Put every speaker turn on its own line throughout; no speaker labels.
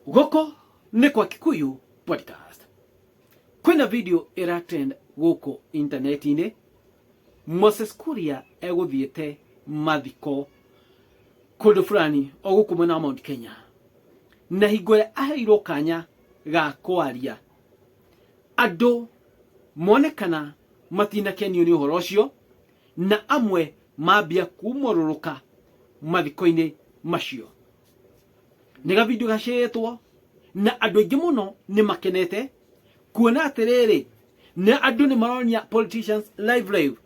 Gũkũ nĩ kwa Kikuyu Podcast. Kwĩna video ĩra trend gũkũ intaneti-inĩ. Moses Kuria egũthiĩte mathiko kũndũ fulani o gũkũ mwena wa Mount Kenya, na hingo ĩrĩa aheirwo kanya ga kwaria, andũ monekana matinakenio nĩ ũhoro ũcio, na amwe mambia kumũrũrũka mathiko-inĩ macio. Nĩ gavindio gacĩtwo na andũ aingĩ mũno nĩ makenete kuona atĩrĩrĩ, na andũ nĩ maronia politicians live live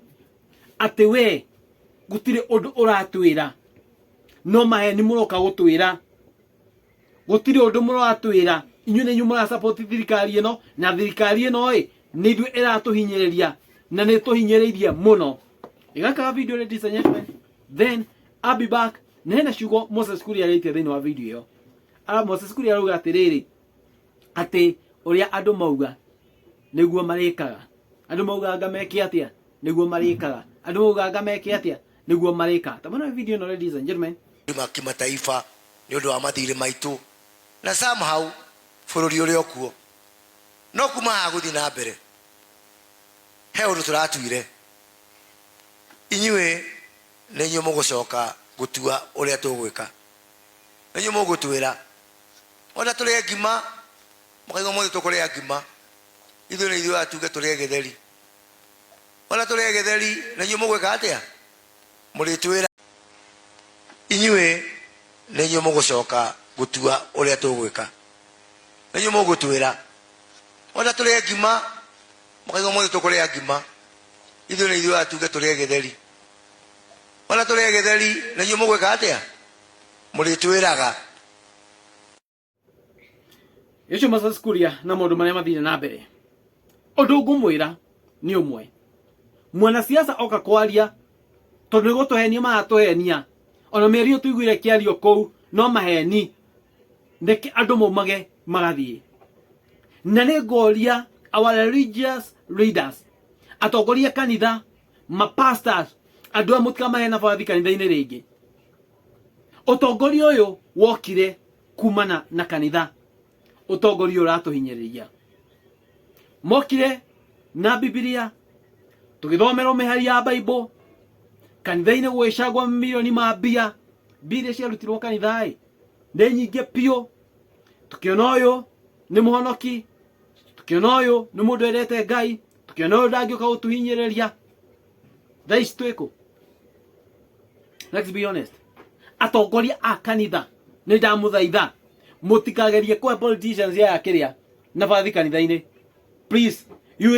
atĩ we gũtirĩ ũndũ ũratwĩra, no maheni mũroka gũtwĩra, gũtirĩ ũndũ mũratwĩra. Inyuĩ nĩ inyuĩ mũrasupport thirikari ĩno, na thirikari ĩno ĩ nĩ ithuĩ ĩratũhinyĩrĩria na nĩ tũhinyĩrĩirie mũno. Ĩgakaga video, ladies and gentlemen, then I'll be back. Na hena ciugo Moses Kuria arĩtie thĩinĩ wa video ĩyo. Ara Moses Kuria arauga atĩrĩrĩ, atĩ ũrĩa andũ mauga nĩguo marĩkaga, andũ mauga anga meke atĩa nĩguo marĩkaga, andũ mauga anga meke atĩa nĩguo marĩkaga. Tamana video ĩno, ladies and gentlemen.
Ma kimataifa nĩ ũndũ wa mathirĩ maitũ na somehow bũrũri ũrĩ o kuo, no kuma haha gũthiĩ na mbere he ũndũ tũratuire. Inyuĩ nĩ inyuĩ mũgũcoka gũtua ũrĩa tũgwĩka, nĩ inyuĩ mũgũtwĩra ona tũrĩe ngima, mũkaigua mũthĩ tũkũrĩa ngima, ithuĩ nĩ ithuĩ atuge tũrĩe gĩtheri, ona tũrĩe gĩtheri nĩ inyuĩ mũgwĩka atĩa, mũrĩtwĩra. Inyuĩ nĩ inyuĩ mũgũcoka gũtua ũrĩa tũgwĩka, nĩ inyuĩ mũgũtwĩra ona tũrĩe ngima, mũkaigua mũthĩ tũkũrĩa ngima, ithuĩ nĩ ithuĩ atuge tũrĩe gĩtheri, ona tũrĩe gĩtheri nĩ inyuĩ mũgwĩka atĩa, mũrĩtwĩraga.
Icio Moses Kuria na maũndũ marĩa mathire na mbere. Ũndũ ngũmwĩra nĩ ũmwe, mwanasiasa oka kwaria, tondũ nĩ gũtũhenia maratũhenia, ona mĩario tũiguire kĩario kũu no maheni, reke andũ maumage magathiĩ. Na nĩ ngoria our religious leaders, atongoria kanitha, mapastors, andũ aya mũtikamahe nabathi kanitha-inĩ rĩngĩ. Ũtongoria ũyũ wokire kumana na kanitha, ũtongoria ũyũ ũratũhinyĩrĩria. Mokire na Bibilia, tũgĩthomerwo mĩhari ya Bible kanitha-inĩ, gũgĩcangwo milioni ma mbia. Mbia iria ciarutirwo kanitha-ĩ nĩ nyingĩ biũ. Tũkĩona ũyũ nĩ mũhonoki, tũkĩona ũyũ nĩ mũndũ endete Ngai, tũkĩona ũyũ ndangĩũka gũtũhinyĩrĩria. Thaa ici twĩkũ? Let's be honest, atongoria a kanitha, nĩ ndamũthaitha mũtikagerie kũhe politicians aya kĩrĩa nabathi kanitha-inĩ. Please, you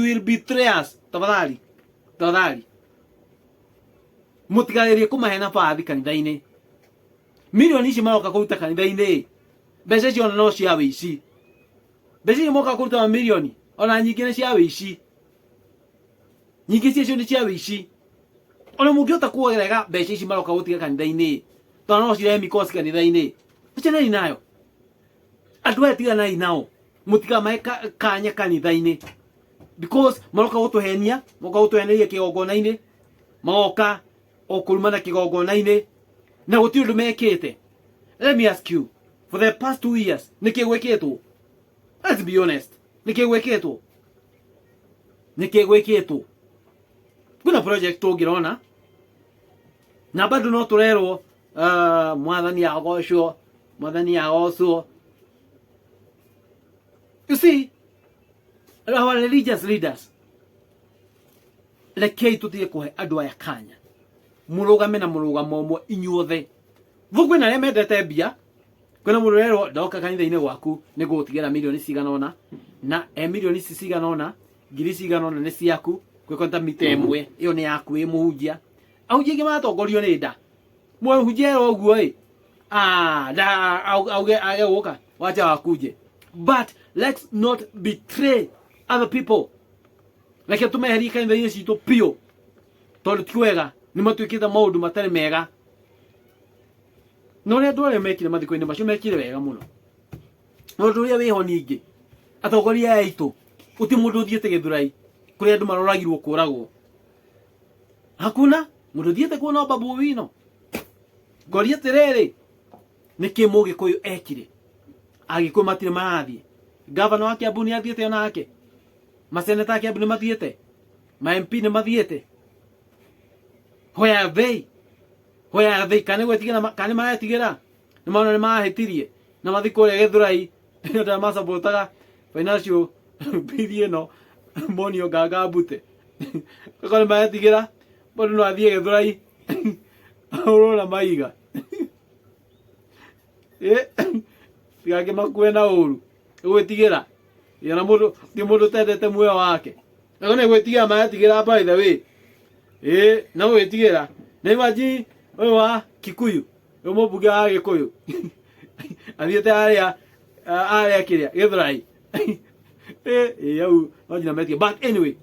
will betray us. Tafadhali, tafadhali, mũtikagerie kũmahe nabathi kanitha-inĩ. Milioni ici maroka kũruta kanitha-inĩ, mbeca icio ona no cia wĩici. Mbeca icio moka kũruta mamilioni, ona nyingĩ nĩ cia wĩici, nyingĩ ciacio nĩ cia wĩici. Ona mũngĩhota kuogerera mbeca ici maroka gũtiga kanitha-inĩ, tondũ no cirehe mikosi kanitha-inĩ, acanai nayo. Andũ aya tiganai nao, mũtikamahe kanya kanitha-inĩ, because maroka gũtũhenia, maroka gũtũheneria kĩgongona-inĩ, magoka o kũrumana kĩgongona-inĩ na gũtirĩ ũndũ mekĩte. Let me ask you, for the past 2 years nĩkĩ gwĩkĩtwo? Let's be honest, nĩkĩ gwĩkĩtwo? Nĩkĩ gwĩkĩtwo? Kwĩna project tũngĩrona na bado no tũrerwo mwathani agocwo, mwathani agocwo. You see, our religious leaders, rekei tũtige kũhe andũ aya kanya. Mũrũgame na mũrũgamo ũmwe inyuothe. Thũ kwĩna arĩa mendete mbia, kwĩna mũndũ ũrerwo ndoka kanitha-inĩ gwaku nĩ ngũgũtigĩra milioni cigana ũna, na e milioni ici cigana ũna, ngiri cigana ũna nĩ ciaku, kwĩko ta mita ĩmwe ĩyo nĩ yaku ĩ mũhunjia. Ahunjia aingĩ maratongorio nĩ nda. Mũhunjia erwo ũguo ĩ, ah, da auge age gũka, wacha wakuje. But let's not betray other people. Reke tũmeherie kanitha-inĩ citũ biũ, tondũ ti wega, nĩ matuĩkĩte maũndũ matarĩ mega. Na ũrĩa andũ arĩa mekire mathiko-inĩ macio mekire wega mũno. Na ũndũ ũrĩa wĩho ningĩ, atongoria aya aitũ, gũtirĩ mũndũ ũthiĩte Gĩthũrai kũrĩa andũ maroragirwo kũragwo. Hakuna mũndũ ũthiĩte kuona Babu Owino. Ngoria atĩrĩrĩ, nĩkĩ Mũgĩkũyũ ekire? Agĩkũyũ matirĩ marathiĩ. Gavana wa Kiambu nĩ athiĩte onake, maseneta a Kiambu nĩ mathiĩte, ma MP nĩ mathiĩte. Where are they? Where are they? Kana nĩ gwĩtigĩra, kana nĩ maretigĩra, nĩ maona nĩ mahĩtirie na mathiĩ kũrĩa Gĩthũrai nĩ ũndũ macabotaga financial bill ĩno monio nganga mbute. Okorwo nĩ maretigĩra mũndũ no athiĩ Gĩthũrai ahũrwo na mahiga. Tigangĩ makue na ũru gwĩtigĩra ona mũndũ ti mũndũ ũtendete muoyo wake. Okorwo nĩ gwĩtigĩra maretigĩra, by the way, ĩ no gwĩtigĩra. Na imagine ũyũ wa Kikuyu, ũyũ mũmbunge wa Gĩkũyũ athiĩte harĩa harĩa kĩrĩa Gĩthũrai, ĩ hau no nginya metige. But anyway,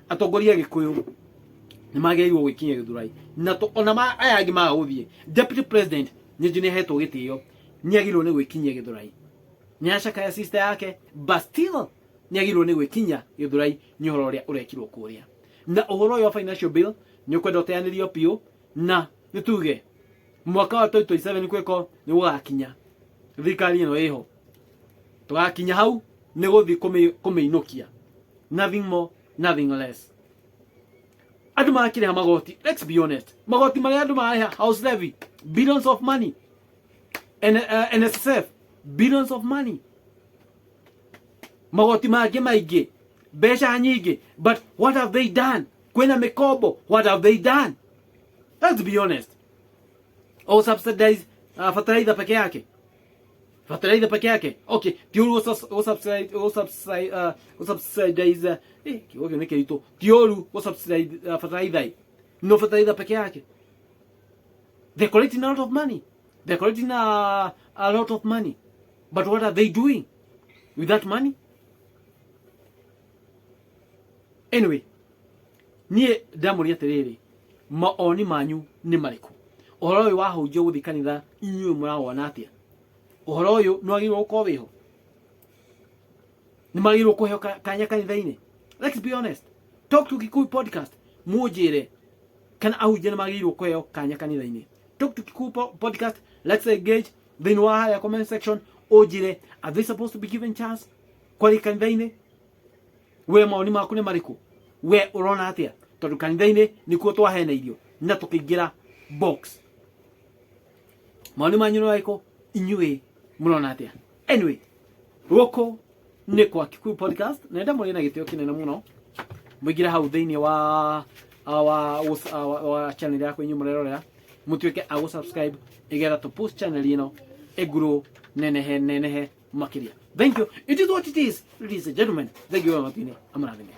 atongoria a Gĩkũyũ nĩ magĩrĩirwo gwĩkinyia Gĩthũrai na ona aya angĩ maga gũthiĩ. Deputy President nĩ nĩ ahetwo gĩtĩo, nĩ agĩrĩirwo nĩ gwĩkinyia Gĩthũrai. Nĩ acakaya sister yake, but still nĩ agĩrĩirwo nĩ gwĩkinyia Gĩthũrai nĩ ũhoro ũrĩa ũrekirwo kũrĩa. Na ũhoro ũyũ wa financial bill nĩ ũkwenda ũteanĩrio biũ, na nĩ tuge mwaka wa 2027 kwĩko nĩ gũgakinya thirikari ĩno ĩho, tũgakinya hau nĩ gũthiĩ kũmĩinũkia, nothing more, nothing less. Andũ marakĩrĩha magoti, let's be honest, magoti marĩa andũ mararĩha, house levy, billions of money, NSSF, billions of money, magoti mangĩ maingĩ, mbeca nyingĩ, but what have they done? Kwĩna mĩkombo, what have they done? Let's be honest. O subsidize fertilizer peke yake, fertilizer peke yake, okay, ti ũru gũ subsidize, kiugo kĩu nĩ kĩritũ, ti ũru gũ subsidize fertilizer, no fertilizer peke yake, they're collecting a lot of money, they're collecting a lot of money, but what are they doing with that money? Anyway, niĩ ndamũria atĩrĩrĩ, maoni manyu nĩ marĩkũ ũhoro ũyũ wahunjio gũthiĩ kanitha? Inyuĩ mũrawona atĩa ũhoro ũyũ? Nĩ wagĩrĩirwo gũkorwo wĩho? Nĩ magĩrĩirwo kũheo kanya kanitha-inĩ? Let's be honest. Talk to Kikuyu Podcast, mũnjĩre kana ahunjia nĩ magĩrĩirwo kũheo kanya kanitha-inĩ. Talk to Kikuyu Podcast, let's engage thĩinĩ wa harĩa comment section, ũnjĩre, are they supposed to be given chance kwaria kanitha-inĩ? We maoni maku nĩ marĩkũ? We ũrona atĩa? Tondũ kanitha-inĩ nĩkuo twaheneirio na tũkĩingĩra box. Maoni manyu nĩ marĩkũ? Inyuĩ mũrona atĩa? Anyway, gũkũ nĩ kwa Kikuyu Podcast, na ndamũrĩ na gĩtĩo kĩnene mũno. Mũingĩre hau thĩinĩ wa channel yakwa inyuĩ mũrerorera, mũtuĩke a gũ-subscribe igetha tũ post channel ĩno ĩgrow nenehe nenehe makĩria. Thank you. It is what it is, ladies and gentlemen. Thank you very much. Amũrathime.